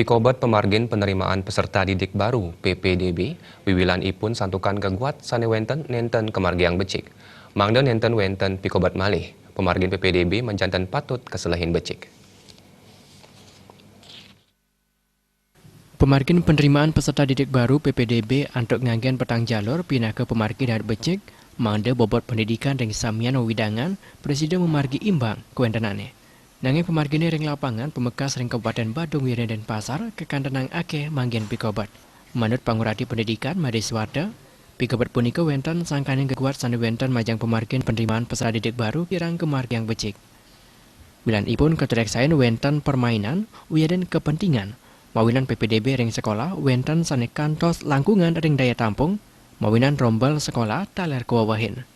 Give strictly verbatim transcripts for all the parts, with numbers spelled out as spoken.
Pikobet pemargin penerimaan peserta didik baru, P P D B, wiwilan ipun santukan geguat sane wenten nenten kemargiang becik. Mangda nenten wenten pikobet malih, pemargin P P D B manjanten patut keselehin becik. Pemargin penerimaan peserta didik baru, P P D B, antuk nganggen petang jalur pinaka pemargi dahat becik, mangda bobot pendidikan ring samian wewidangan prasida mamargi imbang kawentenane. Nanging pemargine ring lapangan pamekas ring Kabupaten Badung wiadin Denpasar kakantenang akeh manggen pikobet. Manut pangurati pendidikan Made Suwarda, pikobet punika wenten sangkaning geguat sane wenten majeng pemargin penerimaan peserta didik baru kirang kemargiang becik. Wiwilan ipun katureksain wenten permainan wiadin kepentingan, mawinan P P D B ring sekolah wenten sane kantos langkungan ring daya tampung, mawinan rombel sekolah taler kawewehin.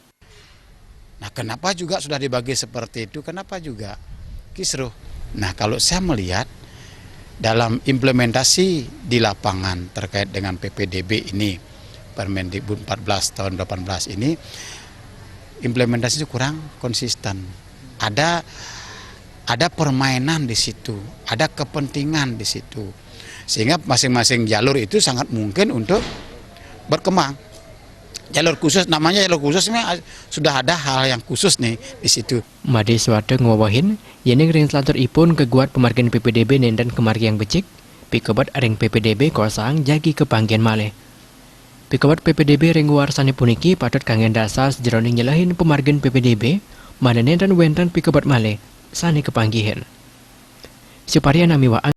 Nah, kenapa juga sudah dibagi seperti itu? Kenapa juga? Kisruh. Nah, kalau saya melihat dalam implementasi di lapangan terkait dengan P P D B ini, Permendikbud empat belas tahun delapan belas ini, implementasinya kurang konsisten. Ada ada permainan di situ, ada kepentingan di situ. Sehingga masing-masing jalur itu sangat mungkin untuk berkembang. Jalur khusus, namanya jalur khusus, memang sudah ada hal yang khusus nih di situ. Made Suwarda ngwewehin, yening ring selanturipun geguat pemargin P P D B nenten kemargiang becik, pikobet ring P P D B kosang jagi kapanggihin malih. Pikobet P P D B ring warsane puniki patut kanggen dasar sajeroning nyelehin pemargin P P D B, mangda nenten wenten pikobet malih sane kapanggihin. Suparyanamiwaan